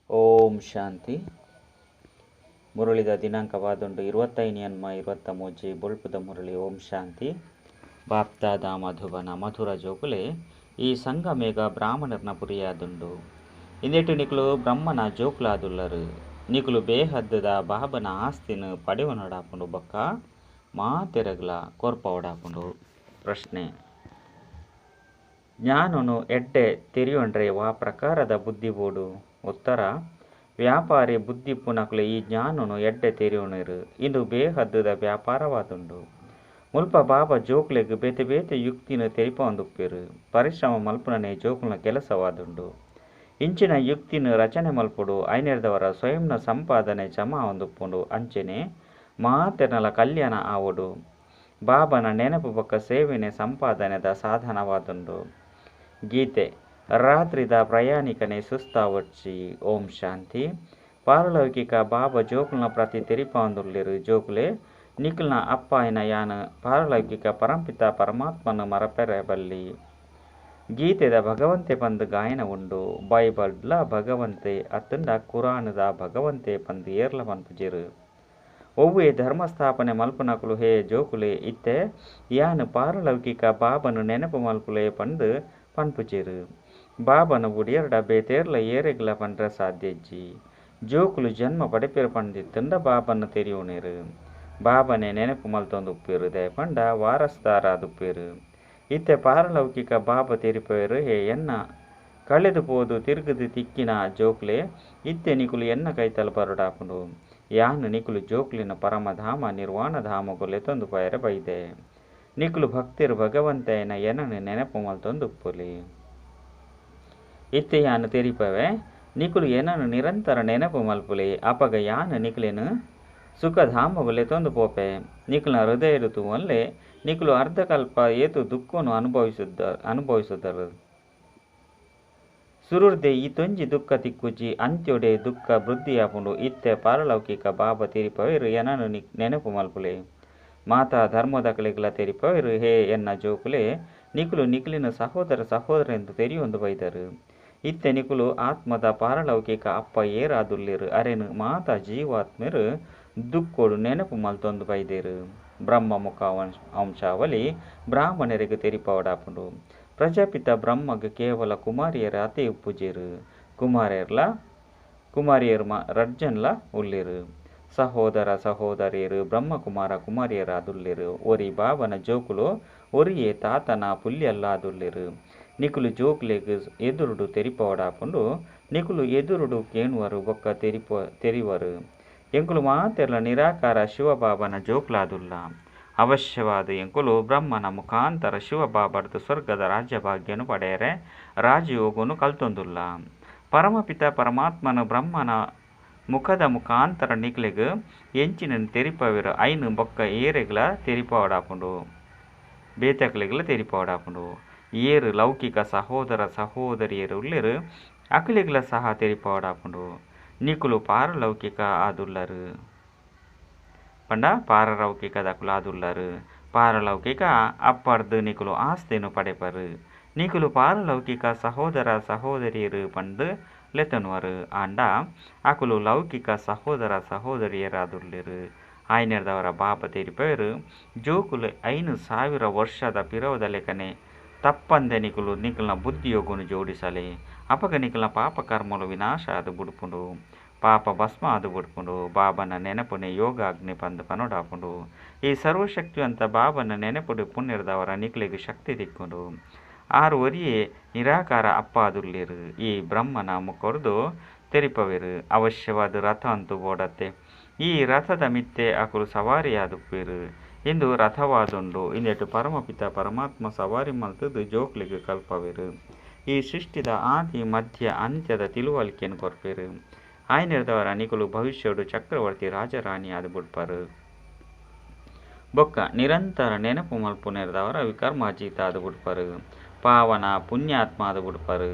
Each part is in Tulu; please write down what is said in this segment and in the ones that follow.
ಓಂ ಶಾಂತಿ. ಮುರಳಿದ ದಿನಾಂಕವಾದುಂಡು 25/23 ಬೊಳ್ಪುದ ಮುರಳಿ. ಓಂ ಶಾಂತಿ. ಬಾಪ್ತಾದ ಮಧುಬನ ಮಧುರ ಜೋಕುಲೆ ಈ ಸಂಗಮೇಗ ಬ್ರಾಹ್ಮಣರ್ನ ಪುರಿಯಾದುಂಡು. ಇಂದೆಟು ನಿಕುಲು ಬ್ರಹ್ಮನ ಜೋಕುಲಾದುಲ್ಲರು. ನಿಕುಲು ಬೇಹದ್ದದ ಬಾಬನ ಆಸ್ತಿನ ಪಡೆವನಡಾಪುಂಡು ಬೊಕ್ಕ ಮಾತೆರಗ್ಲ ಕೊರ್ಪವಡಾಪುಂಡು. ಪ್ರಶ್ನೆ: ಜ್ಞಾನನು ಎಡ್ಡೆ ತೆರಿಯೊಂಡ್ರೆ ವಾ ಪ್ರಕಾರದ ಬುದ್ಧಿ ಬೋಡು? ಉತ್ತರ: ವ್ಯಾಪಾರಿ ಬುದ್ಧಿಪ್ಪುನಕುಲು ಈ ಜ್ಞಾನನು ಎಡ್ಡೆ ತೆರಿಯೊನೆರು. ಇಂದು ಬೇಹದ್ದುದ ವ್ಯಾಪಾರವಾದುಂಡು. ಮುಲ್ಪ ಬಾಬಾ ಜೋಕುಲೆಗ್ ಬೇತೆ ಬೇತೆ ಯುಕ್ತಿನ್ ತೆರಿಪಾವೊಂದುಪ್ಪೆರು. ಪರಿಶ್ರಮ ಮಲ್ಪುನನೆ ಜೋಕುಲ್ನ ಕೆಲಸವಾದುಂಡು. ಇಂಚಿನ ಯುಕ್ತಿನ್ ರಚನೆ ಮಲ್ಪೊಡು. ಐನೆರ್ದವರ ಸ್ವಯಂನ ಸಂಪಾದನೆ ಜಮಾ ಆವೊಂದುಪ್ಪುಂಡು. ಅಂಚನೆ ಮಾತೆರ್ನಲ ಕಲ್ಯಾಣ ಆವೊಡು. ಬಾಬಾನ ನೆನಪು ಬೊಕ್ಕ ಸೇವೆನೆ ಸಂಪಾದನೆದ ಸಾಧನವಾದುಂಡು. ಗೀತೆ: ರಾತ್ರಿದ ಪ್ರಯಾಣಿಕನೇ ಸುಸ್ತಾವೊಡ್ಚಿ. ಓಂ ಶಾಂತಿ. ಪಾರಲೌಕಿಕ ಬಾಬಾ ಜೋಕುಲ್ನ ಪ್ರತಿ ತೆರಿಪಾವೊಂದುಲ್ಲೆರು. ಜೋಕುಲೆ ನಿಕಲ್ನ ಅಪ್ಪಾಯಿನ ಯಾನ್ ಪಾರಲೌಕಿಕ ಪರಂಪಿತ ಪರಮಾತ್ಮನ ಮರಪೆರೆ ಬಲ್ಲಿ. ಗೀತೆದ ಭಗವಂತೆ ಪಂದ್ ಗಾಯನ ಉಂಡು. ಬೈಬಲ್ಡ್ಲ ಭಗವಂತೆ ಅತ್ತುಂಡ ಕುರಾನ್ದ ಭಗವಂತೆ ಪಂದ್ ಏರ್ಲ ಪನ್ಪುಜೆರ್. ಒವ್ವೆ ಧರ್ಮ ಸ್ಥಾಪನೆ ಮಲ್ಪುನಕುಲು ಹೇ ಜೋಕುಲೆ ಇತ್ತೆ ಯಾನ್ ಪಾರಲೌಕಿಕ ಬಾಬಾನ ನೆನಪು ಮಲ್ಪುಲೆ ಪಂದ್ ಪನ್ಪುಜೆರ್. ಬಾಬಾನ ಬುಡಿಯರ್ಡ ಬೇತೇರ್ಲ ಏರೆಗ್ಲ ಪಂಡ್ರೆ ಸಾಧ್ಯ ಇಜ್ಜಿ. ಜೋಕುಲು ಜನ್ಮ ಪಡೆಪೆರ್ ಪಂದಿತ್ತುಂಡ ಬಾಬಾನ ತೆರಿಯೊನೆರು. ಬಾಬಾನೆ ನೆನಪು ಮಲ್ತೊಂದುಪ್ಪೆರು ದಯಪಂಡ ವಾರಸ್ದಾರಾದುಪ್ಪೆರು. ಇತ್ತೆ ಪಾರಲೌಕಿಕ ಬಾಬಾ ತೆರಿಪೆರು ಹೇ ಎನ್ನ ಕಳೆದು ಪೋದು ತಿರುಗುದು ತಿಕ್ಕಿನ ಜೋಕುಲೆ ಇತ್ತೆ ನಿಕುಲು ಎನ್ನ ಕೈತಲ್ ಬರೊಡಾಪುಂಡು. ಯಾನ್ ನಿಕುಲು ಜೋಕುಲಿನ ಪರಮಧಾಮ ನಿರ್ವಾಣಧಾಮಗು ಲೆತೊಂದು ಪೋಯೆರೆ ಬೈದೆ. ನಿಕುಲು ಭಕ್ತೆರು ಭಗವಂತೆಯನ ಎನನ್ ನೆನಪು ಮಲ್ತೊಂದುಪ್ಪೊಲಿ. ಇತ್ತೆ ಯಾನ್ ತೆರಿಪವೆ ನಿಕುಲು ಎನನ್ ನಿರಂತರ ನೆನಪು ಮಲ್ಪುಲೆ. ಅಪಗ ಯಾನ್ ನಿಕುಲೆನ್ ಸುಖಧಾಮಗು ಲೆತೊಂದು ಪೋಪೆ. ನಿಕುಲ್ನ ಹೃದಯಡು ತೂವನ್ಲೆ ನಿಕುಲು ಅರ್ಧಕಲ್ಪ ಏತು ದುಃಖನು ಅನುಭವಿಸುದರು. ಸುರುರ್ದೆ ಈತೊಂಜಿ ದುಃಖ ತಿಕ್ಕುಜಿ. ಅಂತ್ಯೊಡೆ ದುಃಖ ವೃದ್ಧಿಯಾಪುಂಡು. ಇತ್ತೆ ಪಾರಲೌಕಿಕ ಬಾಬಾ ತೆರಿಪವೆರು ಎನನ್ ನೆನಪು ಮಲ್ಪುಲೆ. ಮಾತಾ ಧರ್ಮದಕಲೆಗ್ಲ ತೆರಿಪವೆರು ಹೇ ಎನ್ನ ಜೋಕುಲೆ ನಿಕುಲು ನಿಕುಲಿನ ಸಹೋದರ ಸಹೋದರೆಂದು ತೆರಿಯೊಂದು ಬೈದರು. ಇತ್ತೆ ನಿಕುಲು ಆತ್ಮದ ಪಾರಲೌಕಿಕ ಅಪ್ಪ ಏರಾದುಲ್ಲೆರು ಅರೆನ್ ಮಾತಾ ಜೀವಾತ್ಮೆರು ದುಃಖೋಡು ನೆನಪು ಮಲ್ತೊಂದು ಬೈದೆರು. ಬ್ರಹ್ಮಮುಖ ವಂಶಾವಳಿ ಬ್ರಾಹ್ಮಣರಿಗೆ ತೆರಿಪವಡಾಪುಂಡು. ಪ್ರಜಾಪಿತ ಬ್ರಹ್ಮಗ್ ಕೇವಲ ಕುಮಾರಿಯರ ಅತೆ ಉಪ್ಪುಜೆರು. ಕುಮಾರಿಯರ್ಲ ಕುಮಾರಿಯರು ರಡ್ಜನ್ಲ ಉಲ್ಲೆರು. ಸಹೋದರ ಸಹೋದರಿಯರು ಬ್ರಹ್ಮಕುಮಾರ ಕುಮಾರಿಯರಾದುಲ್ಲೆರು. ಒರಿ ಬಾಬನ ಜೋಕುಲು ಒರಿಯೇ ತಾತನ ಪುಲ್ಯಲ್ಲಾದುಲ್ಲೆರು. ನಿಕುಲು ಜೋಕುಲೆಗ್ ಎದುರುಡು ತೆರಿಪವಡಾಪುಂಡು. ನಿಕುಲು ಎದುರುಡು ಕೇಣುವರು ಬೊಕ್ಕ ತೆರಿವರು. ಎಂಕುಲು ಮಾತೆರ್ಲ ನಿರಾಕಾರ ಶಿವಬಾಬನ ಜೋಕುಲಾದುಲ್ಲ. ಅವಶ್ಯವಾದ ಎಂಕುಲು ಬ್ರಹ್ಮನ ಮುಖಾಂತರ ಶಿವಬಾಬರ್ದು ಸ್ವರ್ಗದ ರಾಜ್ಯಭಾಗ್ಯನು ಪಡೆಯರೆ ರಾಜಯೋಗನು ಕಲ್ತೊಂದುಲ್ಲ. ಪರಮಪಿತ ಪರಮಾತ್ಮನ ಬ್ರಹ್ಮನ ಮುಖದ ಮುಖಾಂತರ ನಿಕುಲೆಗ್ ಎಂಚಿನ ತೆರಿಪವೆರು ಐನ್ ಬೊಕ್ಕ ಏರೆಗ್ಲ ತೆರಿಪವಡಾಪುಂಡು. ಬೇತಕಲೆಗ್ಲ ತೆರಿಪವಡಾಪುಂಡು. ಏರು ಲೌಕಿಕ ಸಹೋದರ ಸಹೋದರಿಯರು ಉಲ್ಲೆರು ಅಕಲೆಗ್ಲ ಸಹ ತೆರಿಪವಡಾಪುಂಡು. ನಿಕುಲು ಪಾರಲೌಕಿಕ ಆದುಲ್ಲರು ಪಂಡ ಪಾರಲೌಕಿಕದಕುಲು ಆದುಲ್ಲರು. ಪಾರಲೌಕಿಕ ಅಪ್ಪರ್ದು ನಿಕುಲು ಆಸ್ತಿನು ಪಡೆಪರು. ನಿಕುಲು ಪಾರಲೌಕಿಕ ಸಹೋದರ ಸಹೋದರಿಯರು ಪಂದು ಲೆತೊನುವರು. ಆಂಡ ಅಕುಲು ಲೌಕಿಕ ಸಹೋದರ ಸಹೋದರಿಯರಾದುಲ್ಲೆರು. ಆಯ್ನೆರ್ದವರ ಬಾಬಾ ತೆರಿಪವೆರು ಜೋಕುಲು 5000 ವರ್ಷದ ಪಿರವುದ ಲೆಕ್ಕನೆ ತಪ್ಪಂದೆ ನಿಕುಲು ನಿಕಲ್ನ ಬುದ್ಧಿಯೋಗನು ಜೋಡಿಸಲೆ. ಅಪಗ ನಿಕಲ್ನ ಪಾಪ ಕರ್ಮಲು ವಿನಾಶ ಆದು ಬುಡ್ಪುಂಡು. ಪಾಪ ಭಸ್ಮ ಆದು ಬುಡ್ಪುಂಡು. ಬಾಬನ ನೆನಪುನೆ ಯೋಗಾಗ್ನಿ ಪಂದ್ ಪನೊಡಾಪುಂಡು. ಈ ಸರ್ವಶಕ್ತಿವಂತ ಬಾಬನ ನೆನಪುಡು ಪುಣ್ಯರ್ದವರ ನಿಕುಲೆಗ್ ಶಕ್ತಿ ತಿಕ್ಕುಂಡು. ಆರು ಒರಿಯೇ ನಿರಾಕಾರ ಅಪ್ಪ ಆದುಲ್ಲೆರು. ಈ ಬ್ರಹ್ಮನ ಮುಖರ್ದು ತೆರಿಪವೆರು. ಅವಶ್ಯವಾದ ರಥ ಅಂತೂ ಬೋಡತ್ತೆ. ಈ ರಥದ ಮಿತ್ತೆ ಅಕುಲು ಸವಾರಿಯಾದುಪ್ಪೆರು. ಇಂದು ರಥವಾದುಂಡು. ಇಂದೆಟು ಪರಮಪಿತ ಪರಮಾತ್ಮ ಸವಾರಿ ಮಲ್ತದು ಜೋಕ್ಲೆಗ್ ಕಲ್ಪವೆರು. ಈ ಸೃಷ್ಟಿದ ಆದಿ ಮಧ್ಯ ಅಂತ್ಯದ ತಿಳುವಳಿಕೆಯನ್ನು ಕೊರ್ಪೆರು. ಆಯ್ನೆರ್ದವರ ನಿಕುಲು ಭವಿಷ್ಯಡು ಚಕ್ರವರ್ತಿ ರಾಜರಾಣಿ ಆದು ಬುಡ್ಪರು. ಬೊಕ್ಕ ನಿರಂತರ ನೆನಪು ಮಲ್ಪುನೆರ್ದವರ ವಿಕರ್ಮಾಜೀತ ಆದು ಬುಡ್ಪರು. ಪಾವನ ಪುಣ್ಯಾತ್ಮ ಆದು ಬುಡ್ಪರು.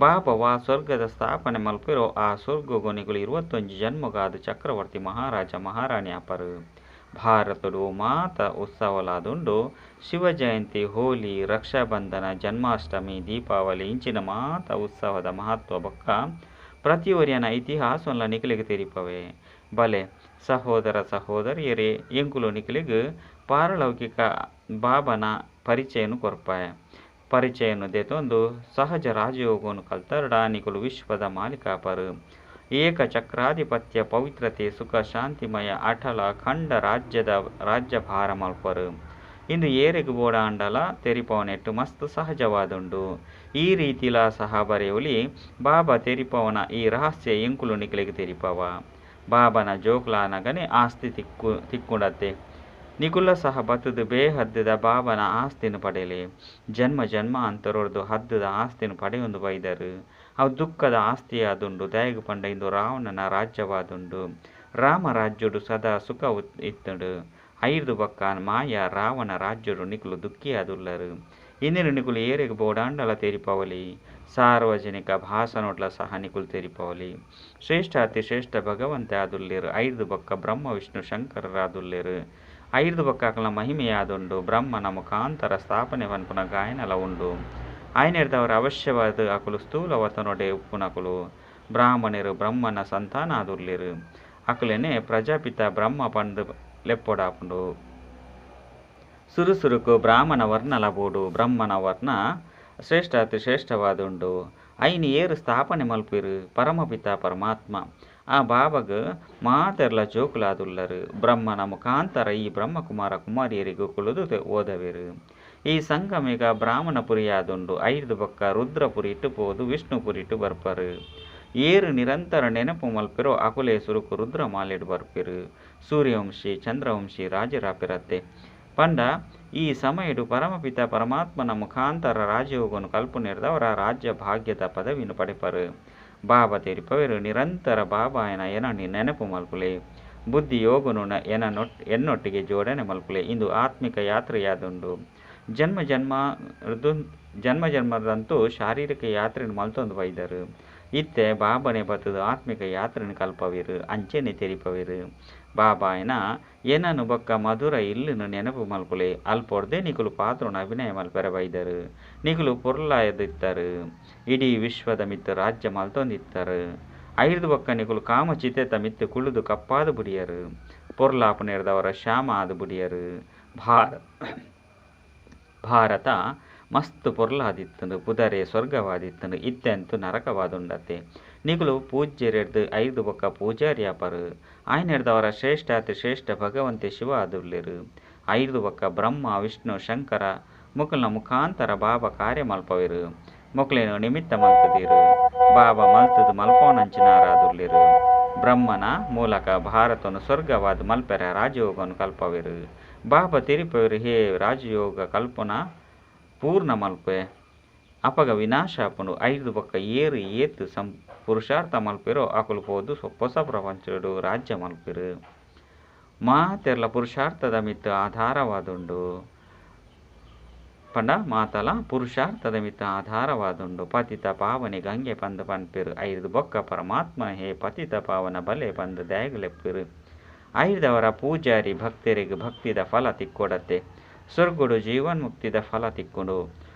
ಬಾಬಾ ವಾ ಸ್ವರ್ಗದ ಸ್ಥಾಪನೆ ಮಲ್ಪೆರೋ ಆ ಸ್ವರ್ಗಗು ನಿಕುಲು 21 ಜನ್ಮಗಾದ ಚಕ್ರವರ್ತಿ ಮಹಾರಾಜ ಮಹಾರಾಣಿ ಆಪರು. ಭಾರತಡು ಮಾತ ಉತ್ಸವಲಾದುಂಡು. ಶಿವಜಯಂತಿ, ಹೋಲಿ, ರಕ್ಷಾಬಂಧನ, ಜನ್ಮಾಷ್ಟಮಿ, ದೀಪಾವಳಿ ಇಂಚಿನ ಮಾತ ಉತ್ಸವದ ಮಹತ್ವ ಬೊಕ್ಕ ಪ್ರತಿಯೊರಿಯನ ಇತಿಹಾಸೊನ್ಲ ನಿಕಲೆಗ್ ತೆರಿಪವೆ. ಬಲೆ, ಸಹೋದರ ಸಹೋದರಿಯರೇ, ಎಂಕುಲು ನಿಕಲೆಗ್ ಪಾರಲೌಕಿಕ ಬಾಬನ ಪರಿಚಯನು ಕೊರ್ಪೆ. ಪರಿಚಯನು ದೆತೊಂದು ಸಹಜ ರಾಜಯೋಗನು ಕಲ್ತರ್ಡ ನಿಕುಲು ವಿಶ್ವದ ಮಾಲೀಕಾಪರು. ಏಕಚಕ್ರಾಧಿಪತ್ಯ ಪವಿತ್ರತೆ ಸುಖ ಶಾಂತಿಮಯ ಅಟಲ ಅಖಂಡ ರಾಜ್ಯದ ರಾಜ್ಯಭಾರ ಮಲ್ಪರು. ಇಂದು ಏರೆಗ್ ಬೋಡಾಂಡಲ ತೆರಿಪವನೆಟ್ ಮಸ್ತ್ ಸಹಜವಾದುಂಡು. ಈ ರೀತಿಲಾ ಸಹ ಬರೆಯೊಲಿ, ಬಾಬಾ ತೆರಿಪವನ ಈ ರಹಸ್ಯ ಎಂಕುಲು ನಿಕಲೆಗ್ ತೆರಿಪವ. ಬಾಬನ ಜೋಕ್ಲಾನಗನೇ ಆಸ್ತಿ ತಿಕ್ಕುಂಡತ್ತೆ. ನಿಕುಲ ಸಹ ಬತ್ತುದು ಬೇಹದ್ದುದ ಬಾಬನ ಆಸ್ತಿನ ಪಡೆಲೆ. ಜನ್ಮ ಜನ್ಮಾಂತರೊರ್ದು ಹದ್ದುದ ಆಸ್ತಿನ ಪಡೆಯೊಂದು ಬೈದರು. ಅವು ದುಃಖದ ಆಸ್ತಿಯಾದುಂಡು. ದಾಯೆಗ್ ಪಂಡ ಇಂದು ರಾವಣನ ರಾಜ್ಯವಾದುಂಡು. ರಾಮ ರಾಜ್ಯಡು ಸದಾ ಸುಖ ಇತ್ತುಂಡು. ಐರ್ದು ಬೊಕ್ಕ ಮಾಯಾ ರಾವಣ ರಾಜ್ಯಡು ನಿಕುಲು ದುಃಖಿಯಾದುಲ್ಲರು. ಇಂದಿನ ನಿಕುಲು ಏರೆಗ್ ಬೋಡಾಂಡಲ ತೆರಿಪವಲಿ. ಸಾರ್ವಜನಿಕ ಭಾಷಣೋಡ್ಲ ಸಹ ನಿಕುಲು ತೆರಿಪವಲಿ. ಶ್ರೇಷ್ಠ ಅತಿ ಶ್ರೇಷ್ಠ ಭಗವಂತೆ ಆದುಲ್ಲೇರು. ಐರ್ದು ಬೊಕ್ಕ ಬ್ರಹ್ಮ ವಿಷ್ಣು ಶಂಕರರಾದುಲ್ಲೇರು. ಐರ್ದು ಬೊಕ್ಕ ಅಕಲ್ನ ಮಹಿಮೆಯಾದುಂಡು. ಬ್ರಹ್ಮನ ಮುಖಾಂತರ ಸ್ಥಾಪನೆ ಪನ್ಪುನ ಗಾಯನಲ ಉಂಡು. ಆಯ್ನೆರ್ದವರ ಅವಶ್ಯವಾದ ಅಕುಲು ಸ್ಥೂಲ ವತನೊಡೆ ಉಪ್ಪುನಕುಲು. ಬ್ರಾಹ್ಮಣರು ಬ್ರಹ್ಮನ ಸಂತಾನ ಆದುಲ್ಲೇರು. ಅಕುಲೇನೆ ಪ್ರಜಾಪಿತ ಬ್ರಹ್ಮ ಪಂದ್ ಲೆಪ್ಪೊಡಾಪುಂಡು. ಸುರು ಸುರುಕು ಬ್ರಾಹ್ಮಣ ವರ್ಣಲ ಬೋಡು. ಬ್ರಹ್ಮನ ವರ್ಣ ಶ್ರೇಷ್ಠ ಅತಿ ಶ್ರೇಷ್ಠವಾದುಂಡು. ಐನ್ ಏರು ಸ್ಥಾಪನೆ ಮಲ್ಪೆರು? ಪರಮಪಿತ ಪರಮಾತ್ಮ. ಆ ಬಾಬಗ್ ಮಾತೆರ್ಲ ಜೋಕುಲಾದುಲ್ಲರು. ಬ್ರಹ್ಮನ ಮುಖಾಂತರ ಈ ಬ್ರಹ್ಮಕುಮಾರ ಕುಮಾರಿಯರಿಗೆ ಕುಲುದು ಓದವೆರು. ಈ ಸಂಗಮಿಗ ಬ್ರಾಹ್ಮಣಪುರಿಯಾದುಂಡು. ಐರ್ದು ಬೊಕ್ಕ ರುದ್ರಪುರಿಟ್ ಪೋದು ವಿಷ್ಣುಪುರಿಟ್ ಬರ್ಪರು. ಏರು ನಿರಂತರ ನೆನಪು ಮಲ್ಪೆರೋ ಅಕುಲೇ ಸುರುಕು ರುದ್ರಮಾಲೆಡ್ ಬರ್ಪೆರು. ಸೂರ್ಯವಂಶಿ ಚಂದ್ರವಂಶಿ ರಾಜರಾಪಿರತ್ತೆ. ಪಂಡ ಈ ಸಮಯಡು ಪರಮಪಿತ ಪರಮಾತ್ಮನ ಮುಖಾಂತರ ರಾಜಯೋಗನು ಕಲ್ಪನೆರ್ದವರ ರಾಜ್ಯ ಭಾಗ್ಯದ ಪದವಿಯನ್ನು ಪಡೆಪರು. ಬಾಬಾ ತೆರಿಪವೆರು ನಿರಂತರ ಬಾಬಾಯನ ಎನ ನೆನಪು ಮಲ್ಪುಲೆ. ಬುದ್ಧಿ ಯೋಗನು ಎನ್ನೊಟ್ಟಿಗೆ ಜೋಡಣೆ ಮಲ್ಪುಲೆ. ಇಂದು ಆತ್ಮಿಕ ಯಾತ್ರೆಯಾದುಂಡು. ಜನ್ಮ ಜನ್ಮ ಜನ್ಮ ಜನ್ಮದಂತೂ ಶಾರೀರಿಕ ಯಾತ್ರೆಯನ್ನು ಮಲ್ತೊಂದು ಬೈದರು. ಇತ್ತೆ ಬಾಬನೆ ಬತ್ತದು ಆತ್ಮಿಕ ಯಾತ್ರೆಯನ್ನು ಕಲ್ಪವಿರು, ಅಂಚೆನೆ ತೆರಿಪವಿರು. ಬಾಬಾಯನ ಏನನು ಬೊಕ್ಕ ಮಧುರ ಇಲ್ಲುನು ನೆನಪು ಮಲ್ಪುಲೆ. ಅಲ್ಪೊರ್ದೆ ನಿಕುಲು ಪಾತ್ರನ ಅಭಿನಯ ಮಲ್ಪೆರೆ ಬೈದರು. ನಿಕುಲು ಪೊರ್ಲಾಯದಿತ್ತರು. ಇಡೀ ವಿಶ್ವದ ಮಿತ್ತು ರಾಜ್ಯ ಮಲ್ತೊಂದಿತ್ತರು. ಐರ್ದು ಬೊಕ್ಕ ನಿಕುಲು ಕಾಮಚಿತೆತ ಮಿತ್ತು ಕುಳುದು ಕಪ್ಪಾದು ಬುಡಿಯರು. ಪೊರ್ಲಾಪುನೆರ್ದವರ ಶ್ಯಾಮ ಆದು ಬುಡಿಯರು. ಭಾರತ ಮಸ್ತ್ ಪೊರ್ಲಾದಿತ್ತುಂಡು. ಪುದರೆ ಸ್ವರ್ಗವಾದಿತ್ತುಂಡು. ಇತ್ತೆಂತು ನರಕವಾದುಂಡತ್ತೆ. ನಿಕುಲು ಪೂಜ್ಯರೆರ್ದು ಐರ್ದು ಬೊಕ್ಕ ಪೂಜಾರಿಯಾಪರು. ಆಯ್ನೆರ್ದವರ ಶ್ರೇಷ್ಠ ಅತಿ ಶ್ರೇಷ್ಠ ಭಗವಂತೆ ಶಿವ ಆದುಲ್ಲೇರು. ಐರ್ದು ಬೊಕ್ಕ ಬ್ರಹ್ಮ ವಿಷ್ಣು ಶಂಕರ ಮುಕಲ್ನ ಮುಖಾಂತರ ಬಾಬಾ ಕಾರ್ಯ ಮಲ್ಪವೆರು. ಮೊಕ್ಲೇನು ನಿಮಿತ್ತ ಮಲ್ತದೀರು. ಬಾಬಾ ಮಲ್ತದು ಮಲ್ಪವನಂಚಿನಾರಾದುಲ್ಲೇರು. ಬ್ರಹ್ಮನ ಮೂಲಕ ಭಾರತನು ಸ್ವರ್ಗವಾದ ಮಲ್ಪೆರ ರಾಜಯೋಗನು ಕಲ್ಪವೆರು. ಬಾಬಾ ತೆರಿಪವೆರು, ಹೇ ರಾಜಯೋಗ ಕಲ್ಪನಾ ಪೂರ್ಣ ಮಲ್ಪೆ ಅಪಗ ವಿನಾಶ ಆಪುಂಡು. ಐರ್ದು ಬೊಕ್ಕ ಏರು ಏತು ಪುರುಷಾರ್ಥ ಮಲ್ಪೆರೋ ಅಕುಲು ಪೋದು ಹೊಸ ಪ್ರಪಂಚಡು ರಾಜ್ಯ ಮಲ್ಪೆರು. ಮಾತೆರ್ಲ ಪುರುಷಾರ್ಥದ ಮಿತ್ತು ಆಧಾರವಾದುಂಡು. ಪಂಡ ಮಾತಲ ಪುರುಷಾರ್ಥದ ಮಿತ್ತು ಆಧಾರವಾದುಂಡು. ಪತಿತ ಪಾವನಿ ಗಂಗೆ ಪಂದ್ ಪನ್ಪೆರು. ಐರ್ದು ಬೊಕ್ಕ ಪರಮಾತ್ಮ ಹೇ ಪತಿತ ಪಾವನ ಬಲೆ ಪಂದ್ ದಾಯಗಲೆಪ್ಪೆರು. ಐರ್ದವರ ಪೂಜಾರಿ ಭಕ್ತರಿಗೆ ಭಕ್ತಿದ ಫಲ ತಿಕ್ಕೊಡತ್ತೆ. ಸ್ವರ್ಗುಡು ಜೀವನ್ಮುಕ್ತಿದ ಫಲ ತಿಕ್ಕೊಂಡು.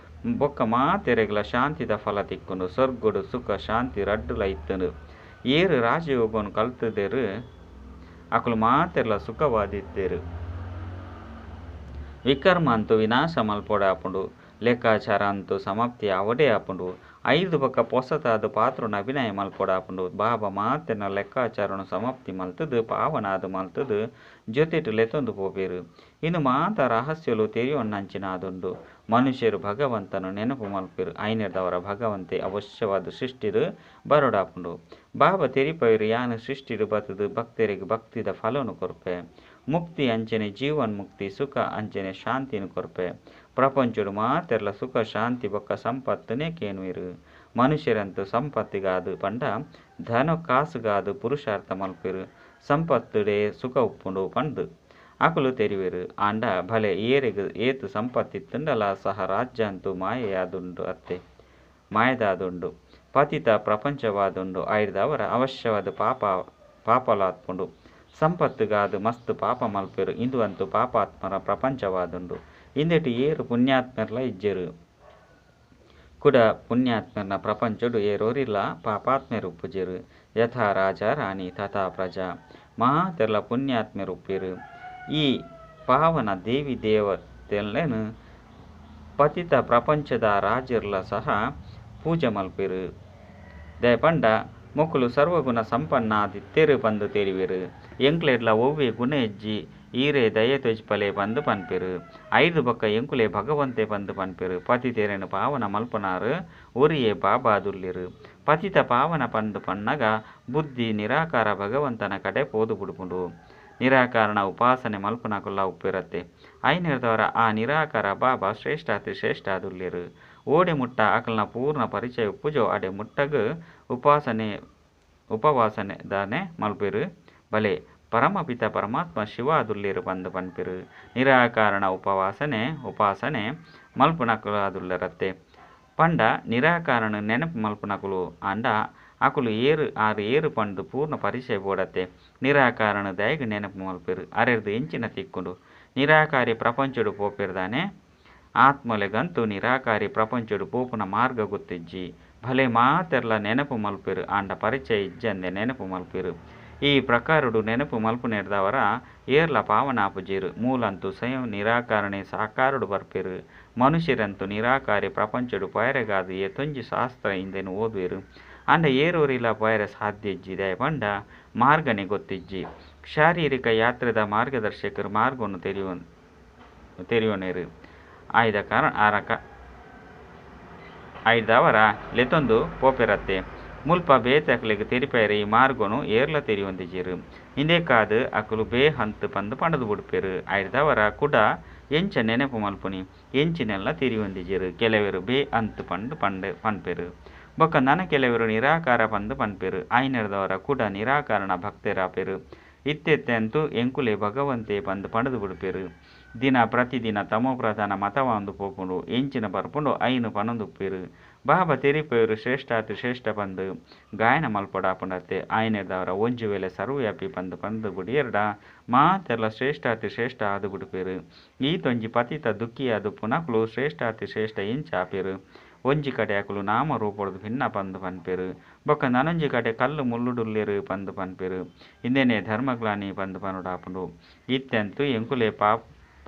ಬೊಕ್ಕ ಮಾತೆರೆಗ್ಲ ಶಾಂತಿದ ಫಲ ತಿಕ್ಕೊಂಡು. ಸ್ವರ್ಗುಡು ಸುಖ ಶಾಂತಿ ರಡ್ಡುಲ ಇತ್ತುಂಡು. ಏರು ರಾಜಯೋಗನು ಕಲ್ತದೇರು ಅಕುಲು ಮಾತೆರ್ಲ ಸುಖವಾದಿತ್ತೇರು. ವಿಕರ್ಮ ಅಂತೂ ವಿನಾಶ ಮಲ್ಪೊಡಾಪುಂಡು. ಲೆಕ್ಕಾಚಾರ ಅಂತೂ ಸಮಾಪ್ತಿ ಆವಡೇ ಆಪುಂಡು. ಐರ್ದು ಬೊಕ್ಕ ಪೊಸತಾದ ಪಾತ್ರನ ಅಭಿನಯ ಮಲ್ಪೊಡಾಪುಂಡು. ಬಾಬಾ ಮಾತೆರ್ನ ಲೆಕ್ಕಾಚಾರನು ಸಮಾಪ್ತಿ ಮಲ್ತದು ಪಾವನಾದ ಮಲ್ತದು ಜೊತೆಟು ಲೆತ್ತೊಂದು ಪೋಪೆರು. ಇನ್ನು ಮಾತ ರಹಸ್ಯಲು ತೆರಿಯೊನ್ನಂಚಿನಾದುಂಡು. ಮನುಷ್ಯರು ಭಗವಂತನು ನೆನಪು ಮಲ್ಪೆರು. ಐನೆರ್ದವರ ಭಗವಂತೆ ಅವಶ್ಯವಾದ ಸೃಷ್ಟಿಡು ಬರೋಡಾಪುಂಡು. ಬಾಬಾ ತೆರಿಪವೆರು ಯಾನು ಸೃಷ್ಟಿಡು ಬತ್ತದು ಭಕ್ತರಿಗೆ ಭಕ್ತಿದ ಫಲನು ಕೊರ್ಪೆ. ಮುಕ್ತಿ ಅಂಚನೆ ಜೀವನ್ಮುಕ್ತಿ ಸುಖ ಅಂಚನೆ ಶಾಂತಿನ ಕೊರ್ಪೆ. ಪ್ರಪಂಚಡು ಮಾತೆರ್ಲ ಸುಖ ಶಾಂತಿ ಬೊಕ್ಕ ಸಂಪತ್ತುನೇ ಕೇನುವೆರು. ಮನುಷ್ಯರಂತೂ ಸಂಪತ್ತಿಗಾದು ಪಂಡ ಧನ ಕಾಸುಗಾದು ಪುರುಷಾರ್ಥ ಮಲ್ಪೆರು. ಸಂಪತ್ತುಡೇ ಸುಖ ಉಪ್ಪುಂಡು ಪಂದು ಅಕುಲು ತೆರಿವೆರು. ಆಂಡ ಭಲೆ ಏರೆಗ್ ಏತು ಸಂಪತ್ತಿತ್ತುಂಡಲ ಸಹ ರಾಜ್ಯ ಅಂತೂ ಮಾಯೆಯಾದುಂಡು ಅತ್ತೆ ಮಾಯದಾದುಂಡು. ಪತಿತ ಪ್ರಪಂಚವಾದುಂಡು. ಐರ್ದವರ ಅವಶ್ಯವಾದ ಪಾಪಲಾತ್ಪುಂಡು. ಸಂಪತ್ತುಗಾದು ಮಸ್ತ್ ಪಾಪ ಮಲ್ಪೆರು. ಇಂದು ಅಂತೂ ಪಾಪಾತ್ಮರ ಪ್ರಪಂಚವಾದುಂಡು. ಇಂದೆಟ್ ಏರು ಪುಣ್ಯಾತ್ಮರ್ಲ ಇಜ್ಜೆರು. ಕುಡ ಪುಣ್ಯಾತ್ಮೆರ್ನ ಪ್ರಪಂಚೊಡು ಏರೋರಿಲ ಪಾಪಾತ್ಮೆರು ಉಪ್ಪುಜೆರು. ಯಥಾ ರಾಜಾ ರಾಣಿ ತಥಾ ಪ್ರಜಾ. ಮಾತೆರ್ಲ ಪುಣ್ಯಾತ್ಮೆರು ಉಪ್ಪೆರು. ಈ ಪಾವನ ದೇವಿ ದೇವತೆಲೆನ್ ಪತಿತ ಪ್ರಪಂಚದ ರಾಜೆರ್ಲ ಸಹ ಪೂಜೆ ಮಲ್ಪೆರು. ದಾಯೆ ಪಂಡ ಮೊಕುಲು ಸರ್ವಗುಣ ಸಂಪನ್ನ ಆದಿತ್ತೆರು ಪಂದ್ ತೆರಿವೆರು. ಎಂಕ್ಲೆಡ್ಲ ಒವ್ವೆ ಗುಣ ಇಜ್ಜಿ ಈರೇ ದಯೆ ತೋಜಿಪಲೆ ಪಂದ್ ಪನ್ಪೆರು. ಐರ್ದ್ ಬೊಕ್ಕ ಎಂಕುಲೇ ಭಗವಂತೆ ಪಂದ್ ಪನ್ಪೆರು. ಪತಿತೆರೆನ್ ಪಾವನ ಮಲ್ಪುನಾರ್ ಒರಿಯೇ ಬಾಬಾ ಆದುಲ್ಲೆರ್. ಪತಿತ ಪಾವನ ಪಂದ್ ಪನ್ನಗ ಬುದ್ಧಿ ನಿರಾಕಾರ ಭಗವಂತನ ಕಡೆ ಪೋದು ಬುಡ್ಪುಂಡು. ನಿರಾಕಾರನ ಉಪಾಸನೆ ಮಲ್ಪುನಕುಲ್ಲ ಉಪ್ಪೆರತ್ತೆ. ಐನೆರ್ದವರ ಆ ನಿರಾಕಾರ ಬಾಬಾ ಶ್ರೇಷ್ಠಾತಿ ಶ್ರೇಷ್ಠ ಆದುಲ್ಲೆರ್. ಓಡೆ ಮುಟ್ಟ ಅಕಲ್ನ ಪೂರ್ಣ ಪರಿಚಯ ಉಪ್ಪುಜೋ ಅಡೆ ಮುಟ್ಟಗ್ ಉಪಾಸನೆ ಉಪವಾಸನೆ ದಾನೆ ಮಲ್ಪೆರು. ಬಲೆ ಪರಮಪಿತ ಪರಮಾತ್ಮ ಶಿವ ಆದುಲ್ಲೆರ್ ಪಂದ್ ಪನ್ಪೆರು. ನಿರಾಕಾರನ ಉಪವಾಸನೆ ಉಪಾಸನೆ ಮಲ್ಪುನಕುಲಾದುಲ್ಲರತ್ತೆ. ಪಂಡ ನಿರಾಕಾರನ ನೆನಪು ಮಲ್ಪುನಕುಲು ಆಂಡ ಅಕುಲು ಏರು ಆರು ಏರು ಪಂದ್ ಪೂರ್ಣ ಪರಿಚಯ ಬೋಡತ್ತೆ. ನಿರಾಕಾರನ ದಾಯೆಗ್ ನೆನಪು ಮಲ್ಪೆರು. ಅರೆರ್ದ್ ಎಂಚಿನ ತಿಕ್ಕುಂಡು. ನಿರಾಕಾರಿ ಪ್ರಪಂಚೊಡು ಪೋಪೆರ್ದಾನೆ. ಆತ್ಮಲೆಗಂತೂ ನಿರಾಕಾರಿ ಪ್ರಪಂಚೊಡು ಪೋಪುನ ಮಾರ್ಗ ಗೊತ್ತಿಜ್ಜಿ. ಭಲೆ ಮಾತೆರ್ಲ ನೆನಪು ಮಲ್ಪೆರು ಆಂಡ ಪರಿಚಯ ಇಜ್ಜಂದೆ ನೆನಪು ಮಲ್ಪೆರು. ಈ ಪ್ರಕಾರಡು ನೆನಪು ಮಲ್ಪುನೆರ್ದವರ ಏರ್ಲ ಪಾವನ ಆಪುಜೆರು. ಮೂಲಂತೂ ಸ್ವಯಂ ನಿರಾಕಾರನೇ ಸಾಕಾರಡು ಬರ್ಪೆರು. ಮನುಷ್ಯರಂತೂ ನಿರಾಕಾರಿ ಪ್ರಪಂಚೊಡು ಪೋಯೆರೆಗಾದ್ ಏತೊಂಜಿ ಶಾಸ್ತ್ರ ಇಂದೆನ್ ಓದುವೆರು. ಆಂಡ ಏರೋರಿಲ ಪೋಯೆರೆ ಸಾಧ್ಯ ಇಜ್ಜಿ. ದಾಯೆ ಪಂಡ ಮಾರ್ಗನೇ ಗೊತ್ತಿಜ್ಜಿ. ಶಾರೀರಿಕ ಯಾತ್ರೆದ ಮಾರ್ಗದರ್ಶಕರು ಮಾರ್ಗವನ್ನು ತೆರಿಯೊನೆರು. ಆಯ್ದ ಕಾರಣ ಐರ್ದಾವರ ಲೆತೊಂದು ಪೋಪೆರತ್ತೆ. ಮುಲ್ಪ ಬೇತೆ ಅಕ್ಲೆಗ್ ತೆರಿಪಾಯೆರೆ ಈ ಮಾರ್ಗೊನು ಏರ್ಲ ತೆರಿಯೊಂದಿಜೆರ್. ಇಂದೆಕಾದ್ ಅಕುಲು ಬೇಹಂತ್ ಪಂದ್ ಪಂಡುದು ಬುಡ್ಪೆರು. ಐರ್ದಾವರ ಕುಡ ಎಂಚ ನೆನಪು ಮಲ್ಪುನಿ ಎಂಚಿನೆಲ್ಲ ತೆರಿಯೊಂದಿಜೆರ್. ಕೆಲವೆರ್ ಬೇಅಂತ್ ಪಂದ್ ಪನ್ಪೆರ್. ಬೊಕ್ಕ ನನ ಕೆಲವೆರ್ ನಿರಾಕಾರ ಪಂದ್ ಪನ್ಪೆರ್. ಐನೆರ್ದವರ ಕುಡ ನಿರಾಕಾರನ ಭಕ್ತೆರಾಪೆರ್. ಇತ್ತೆ ಅಂತೂ ಎಂಕುಲೇ ಭಗವಂತೆ ಪಂದ್ ಪಂಡುದು ಬುಡ್ಪೆರ್. ದಿನ ಪ್ರತಿದಿನ ತಮೋಪ್ರಧಾನ ಮತವಾವೊಂದು ಪೋಪುಂಡು. ಎಂಚಿನ ಬರ್ಪುಂಡೋ ಐನ್ ಪನೊಂದುಪ್ಪೆರ್. ಬಾಬಾ ತೆರಿಪಾವೆರ್ ಶ್ರೇಷ್ಠಾತಿ ಶ್ರೇಷ್ಠ ಪಂದ್ ಗಾಯನ ಮಲ್ಪೊಡಾಪುಂಡತ್ತೆ. ಆಯನೆರ್ದಾವರ ಒಂಜಿ ವೇಳೆ ಸರ್ವವ್ಯಾಪಿ ಪಂದ್ ಪಂದ್ ಬುಡಿಯೆರ್ಡ ಮಾತೆರ್ಲ ಶ್ರೇಷ್ಠಾತಿ ಶ್ರೇಷ್ಠ ಆದ್ ಬುಡ್ಪೆರ್. ಈತೊಂಜಿ ಪತಿತ ದುಃಖಿಯಾದುಪ್ಪುನಕುಲು ಶ್ರೇಷ್ಠಾತಿ ಶ್ರೇಷ್ಠ ಎಂಚ ಆಪೆರ್. ಒಂಜಿ ಕಡೆ ಅಕುಲು ನಾಮ ರೂಪೊಡ್ದು ಭಿನ್ನ ಪಂದ್ ಪನ್ಪೆರ್. ಬೊಕ್ಕ ನನೊಂಜಿ ಕಡೆ ಕಲ್ಲು ಮುಳ್ಳುಡುಲ್ಲೆರ್ ಪಂದ್ ಪನ್ಪೆರ್. ಇಂದೆನೇ ಧರ್ಮಗ್ಲಾನಿ ಪಂದ್ ಪನೊಡಾಪುಂಡು. ಇತ್ತೆ ಅಂತೂ ಎಂಕುಲೇ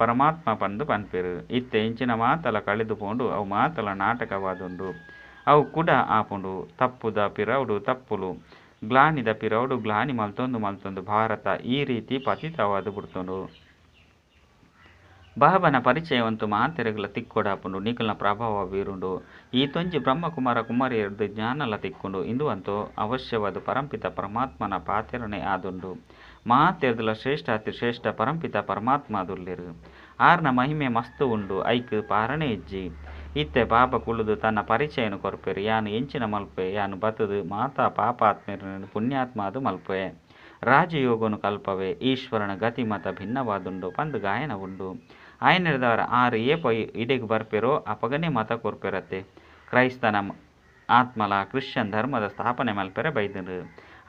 ಪರಮಾತ್ಮ ಪಂದ್ ಪನ್ಪೆರ್. ಇತ್ತೆ ಇಂಚಿನ ಮಾತಲ ಕಳೆದು ಪೋಂಡು ಅವು ಮಾತಲ ನಾಟಕವಾದುಂಡು. ಅವು ಕುಡ ಆಪುಂಡು. ತಪ್ಪುದ ಪಿರವುಡು ತಪ್ಪುಲು. ಗ್ಲಾನಿದ ಪಿರವುಡು ಗ್ಲಾನಿ ಮಲ್ತೊಂದು ಮಲ್ತೊಂದು ಭಾರತ ಈ ರೀತಿ ಪತಿತವಾದ್ ಬುಡ್ತುಂಡು. ಬಾಬನ ಪರಿಚಯವಂತೂ ಮಾತೆರೆಗ್ಲ ತಿಕ್ಕೊಡಾಪುಂಡು. ನಿಕಲ್ನ ಪ್ರಭಾವ ಬೀರುಂಡು. ಈತೊಂಜಿ ಬ್ರಹ್ಮಕುಮಾರ ಕುಮಾರಿಯರ್ದ್ ಜ್ಞಾನಲ ತಿಕ್ಕುಂಡು. ಇಂದು ಅಂತೂ ಅವಶ್ಯವಾದ್ ಪರಂಪಿತ ಪರಮಾತ್ಮನ ಪಾತೆರನೇ ಆದುಂಡು. ಮಾತೆರ್ದಲ ಶ್ರೇಷ್ಠಾತಿ ಶ್ರೇಷ್ಠ ಪರಂಪಿತ ಪರಮಾತ್ಮ ಆದುಲ್ಲೆರ್. ಆರ್ನ ಮಹಿಮೆ ಮಸ್ತ್ ಉಂಡು ಐಕ್ ಪಾರನೇ ಇಜ್ಜಿ. ಇತ್ತೆ ಬಾಬಾ ಕುಲ್ಲುದು ತನ್ನ ಪರಿಚಯನ್ ಕೊರ್ಪೆರ್. ಯಾನ್ ಎಂಚಿನ ಮಲ್ಪುವೆ ಯಾನ್ ಬತ್ತುದು ಮಾತಾ ಪಾಪಾತ್ಮೆರೆನ್ ಪುಣ್ಯಾತ್ಮ ಆದ್ ಮಲ್ಪುವೆ. ರಾಜಯೋಗನು ಕಲ್ಪವೆ. ಈಶ್ವರನ ಗತಿ ಮತ ಭಿನ್ನವಾದುಂಡು ಪಂದ್ ಗಾಯನ ಉಂಡು. ಆಯನೆರ್ದವರ ಆರ್ ಏಪ ಇಡೆಗ್ ಬರ್ಪೆರೋ ಅಪಗನೇ ಮತ ಕೊರ್ಪೆರತ್ತೆ. ಕ್ರೈಸ್ತನ ಆತ್ಮಲ ಕ್ರಿಶ್ಚಿಯನ್ ಧರ್ಮದ ಸ್ಥಾಪನೆ ಮಲ್ಪೆರೆ ಬೈದುಂಡು.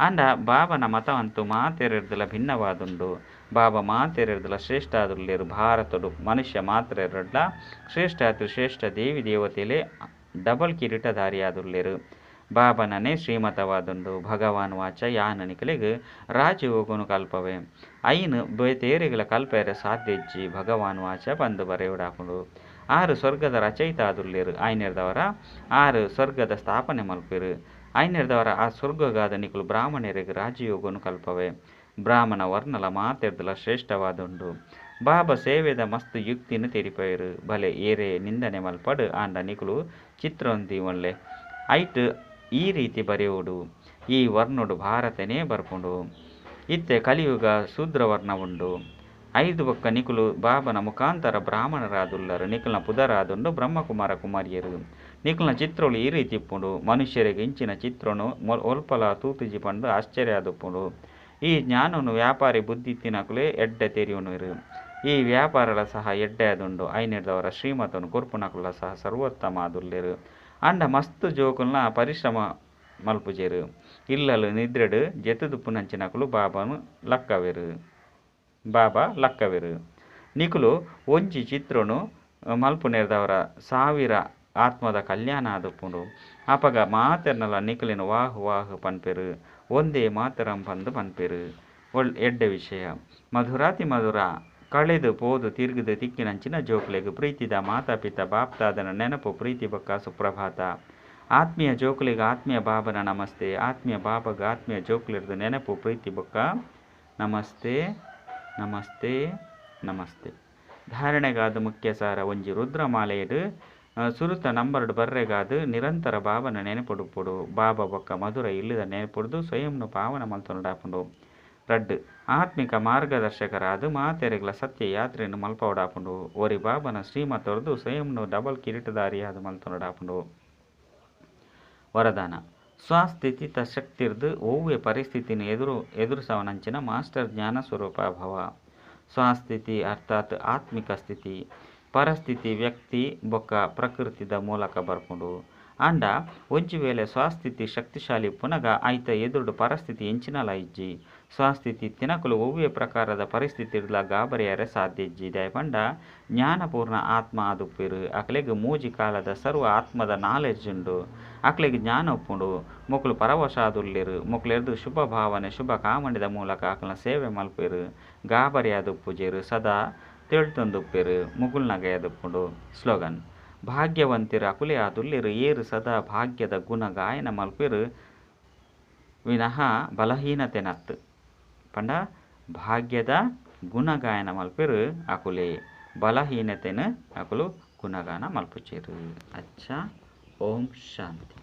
ಆಂಡ ಬಾಬನ ಮತ ಅಂತೂ ಮಾತೆರೆರ್ದಲ ಭಿನ್ನವಾದುಂಡು. ಬಾಬಾ ಮಾತೆರೆರ್ದಲ ಶ್ರೇಷ್ಠ ಆದುಲ್ಲೆರ್. ಭಾರತಡು ಮನುಷ್ಯ ಮಾತ್ರೆರ್ಲಾ ಶ್ರೇಷ್ಠಾತಿ ಶ್ರೇಷ್ಠ ದೇವಿ ದೇವತೆಲೇ ಡಬಲ್ ಕಿರೀಟಧಾರಿ ಆದುಲ್ಲೆರ್. ಬಾಬನನೇ ಶ್ರೀಮತವಾದುಂಡು. ಭಗವಾನ್ ವಾಚ ಯಾನ್ ನಿಕಲೆಗ್ ರಾಜಯೋಗನು ಕಲ್ಪವೆ. ಐನ್ ಬೇತೇರೆಗ್ಲ ಕಲ್ಪೆರೆ ಸಾಧ್ಯ ಇಜ್ಜಿ. ಭಗವಾನ್ ವಾಚ ಪಂದ್ ಬರೆಯೊಡಾಪುಂಡು. ಆರ್ ಸ್ವರ್ಗದ ರಚಯಿತ ಆದುಲ್ಲೆರ್. ಆಯನೆರ್ದವರ ಆರ್ ಸ್ವರ್ಗದ ಸ್ಥಾಪನೆ ಮಲ್ಪೆರ್. ಆಯನೆರ್ದವರ ಆ ಸ್ವರ್ಗಗಾದ ನಿಕುಲು ಬ್ರಾಹ್ಮಣೆರೆಗ್ ರಾಜಯೋಗನು ಕಲ್ಪವೆ. ಬ್ರಾಹ್ಮಣ ವರ್ಣಲ ಮಾತೆರ್ದಲ ಶ್ರೇಷ್ಠವಾದುಂಡು. ಬಾಬಾ ಸೇವೆದ ಮಸ್ತ್ ಯುಕ್ತಿನ್ ತೆರಿಪಾಯೆರ್. ಭಲೆ ಏರೇ ನಿಂದನೆ ಮಲ್ಪಡ್ ಆಂಡ ನಿಕುಲು ಚಿತ್ರನ್ ದೀವೊನ್ಲೆ. ಐಟ್ ಈ ರೀತಿ ಬರೆಯೊಡು. ಈ ವರ್ಣೊಡು ಭಾರತನೇ ಬರ್ಪುಂಡು. ಇತ್ತೆ ಕಲಿಯುಗ ಶೂದ್ರವರ್ಣ ಉಂಡು. ಐರ್ದ್ ಬೊಕ್ಕ ನಿಕುಲು ಬಾಬನ ಮುಖಾಂತರ ಬ್ರಾಹ್ಮಣರಾದುಲ್ಲರ್. ನಿಕಲ್ನ ಪುದರಾದುಂಡು ಬ್ರಹ್ಮಕುಮಾರ ಕುಮಾರಿಯರು. ನಿಕಲ್ನ ಚಿತ್ರಗಳು ಈ ರೀತಿ ಇಪ್ಪುಂಡು. ಮನುಷ್ಯರಿಗೆ ಇಂಚಿನ ಚಿತ್ರನು ಒಲ್ಪಲ ತೂತುಜಿ ಪಂದ್ ಆಶ್ಚರ್ಯ ಆದುಪ್ಪುಂಡು. ಈ ಜ್ಞಾನನು ವ್ಯಾಪಾರಿ ಬುದ್ಧಿ ಇತ್ತಿನಕುಲೇ ಎಡ್ಡೆ ತೆರಿಯೊನುವೆರ್. ಈ ವ್ಯಾಪಾರಲ ಸಹ ಎಡ್ಡೆ ಆದುಂಡು. ಐನೆರ್ದವರ ಶ್ರೀಮತನು ಕೊರ್ಪುನಕುಲ್ಲ ಸಹ ಸರ್ವೋತ್ತಮ ಆದುಲ್ಲೆರ್. ಆಂಡ ಮಸ್ತ್ ಜೋಕುಲ್ನ ಪರಿಶ್ರಮ ಮಲ್ಪುಜೆರ್. ಇಲ್ಲಲ್ ನಿದ್ರೆಡ್ ಜೆತ್ತುದುಪ್ಪುನಂಚಿನಕುಲು ಬಾಬಾನು ಲಕ್ಕವೆರ್. ಬಾಬಾ ಲಕ್ಕವೆರ್. ನಿಕುಲು ಒಂಜಿ ಚಿತ್ರನು ಮಲ್ಪುನೆರ್ದವರ ಸಾವಿರ ಆತ್ಮದ ಕಲ್ಯಾಣ ಆದುಪ್ಪುಂಡು. ಅಪಗ ಮಾತೆರ್ನಲ ನಿಕುಲೆನ್ ವಾಹ್ ವಾಹ್ ಪನ್ಪೆರ್. ಒಂದೇ ಮಾತರಂ ಪಂದ್ ಪನ್ಪೆರ್. ಎಡ್ಡೆ ವಿಷಯ. ಮಧುರಾತಿ ಮಧುರ ಕಳೆದು ಪೋದು ತಿರುಗಿದು ತಿಕ್ಕಿನಂಚಿನ ಜೋಕುಲೆಗ್ ಪ್ರೀತಿದ ಮಾತಾ ಪಿತ ಬಾಪ್ತಾದನ ನೆನಪು ಪ್ರೀತಿ ಬೊಕ್ಕ ಸುಪ್ರಭಾತ. ಆತ್ಮೀಯ ಜೋಕುಲೆಗ್ ಆತ್ಮೀಯ ಬಾಬನ ನಮಸ್ತೆ. ಆತ್ಮೀಯ ಬಾಬಗ್ ಆತ್ಮೀಯ ಜೋಕುಲೆರ್ದ್ ನೆನಪು ಪ್ರೀತಿ ಬೊಕ್ಕ ನಮಸ್ತೆ ನಮಸ್ತೆ ನಮಸ್ತೆ. ಧಾರಣೆಗಾದ್ ಮುಖ್ಯ ಸಾರ ಒಂಜಿ ರುದ್ರಮಾಲೆಯಡ್ ಸುರುತ ನಂಬರ್ಡ್ ಬರ್ರೆಗಾದ್ ನಿರಂತರ ಬಾಬನ ನೆನಪುಡುಪ್ಪೊಡು. ಬಾಬಾ ಬೊಕ್ಕ ಮಧುರ ಇಲ್ಲದ ನೆನಪುಡ್ದು ಸ್ವಯಂನು ಪಾವನ ಮಲ್ತೊನೊಡಾಪುಂಡು. ರಡ್ಡ್ ಆತ್ಮಿಕ ಮಾರ್ಗದರ್ಶಕರಾದ್ ಮಾತೆರೆಗ್ಲ ಸತ್ಯ ಯಾತ್ರೆನ್ ಮಲ್ಪವಡಾಪುಂಡು. ಒರಿ ಬಾಬನ ಶ್ರೀಮತೊರ್ದು ಸ್ವಯಂನು ಡಬಲ್ ಕಿರೀಟಧಾರಿಯಾದ್ ಮಲ್ತೊನೊಡಾಪುಂಡು. ವರದಾನ ಸ್ವಸ್ಥಿತಿತ ಶಕ್ತಿರ್ದ್ ಒವ್ವೆ ಪರಿಸ್ಥಿತಿನ್ ಎದುರಿಸವನಂಚಿನ ಮಾಸ್ಟರ್ ಜ್ಞಾನ ಸ್ವರೂಪ ಭವ. ಸ್ವಸ್ಥಿತಿ ಅರ್ಥಾತ್ ಆತ್ಮಿಕ ಸ್ಥಿತಿ. ಪರಸ್ಥಿತಿ ವ್ಯಕ್ತಿ ಬೊಕ್ಕ ಪ್ರಕೃತಿದ ಮೂಲಕ ಬರ್ಪುಂಡು. ಆಂಡ ಒಂಜಿ ವೇಳೆ ಸ್ವಸ್ಥಿತಿ ಶಕ್ತಿಶಾಲಿ ಇಪ್ಪುನಗ ಐತ ಎದುರುಡು ಪರಿಸ್ಥಿತಿ ಎಂಚಿನಲ ಇಜ್ಜಿ. ಸ್ವಸ್ಥಿತಿ ಇತ್ತಿನಕುಲು ಒವ್ವೆ ಪ್ರಕಾರದ ಪರಿಸ್ಥಿತಿಡ್ಲ ಗಾಬರಿಯರೆ ಸಾಧ್ಯ ಇಜ್ಜಿ. ದಾಯೆ ಜ್ಞಾನಪೂರ್ಣ ಆತ್ಮ ಆದುಪ್ಪೆರ್. ಅಕಲೆಗ್ ಮೂಜಿ ಕಾಲದ ಸರ್ವ ಆತ್ಮದ ನಾಲೆಡ್ಜ್ ಉಂಡು. ಅಕಲೆಗ್ ಜ್ಞಾನ ಉಪ್ಪುಂಡು. ಮೊಕುಲು ಪರವಶಾದುಲ್ಲೆರ್. ಮೊಕುಲೆರ್ದ್ ಶುಭ ಭಾವನೆ ಶುಭ ಕಾಮನೆದ ಮೂಲಕ ಅಕಲ್ನ ಸೇವೆ ಮಲ್ಪೆರ್. ಗಾಬರಿ ಆದುಪ್ಪುಜೆರ್. ಸದಾ ತೆಳ್ತೊಂದುಪ್ಪೆರ್. ಮುಗುಳ್ನಗಯದುಪ್ಪುಂಡು. ಸ್ಲೋಗನ್ ಭಾಗ್ಯವಂತೆರ್ ಅಕುಲೇ ಆದುಲ್ಲೆರ್. ಏರ್ ಸದಾ ಭಾಗ್ಯದ ಗುಣ ಗಾಯನ ಮಲ್ಪೆರ್ ವಿನಃ ಬಲಹೀನತೆನತ್. ಪಂಡ ಭಾಗ್ಯದ ಗುಣಗಾಯನ ಮಲ್ಪೆರ್ ಅಕುಲೇ ಬಲಹೀನತೆನ್ ಅಕುಲು ಗುಣಗಾನ ಮಲ್ಪುಜೆರ್. ಅಚ್ಚಾ, ಓಂ ಶಾಂತಿ.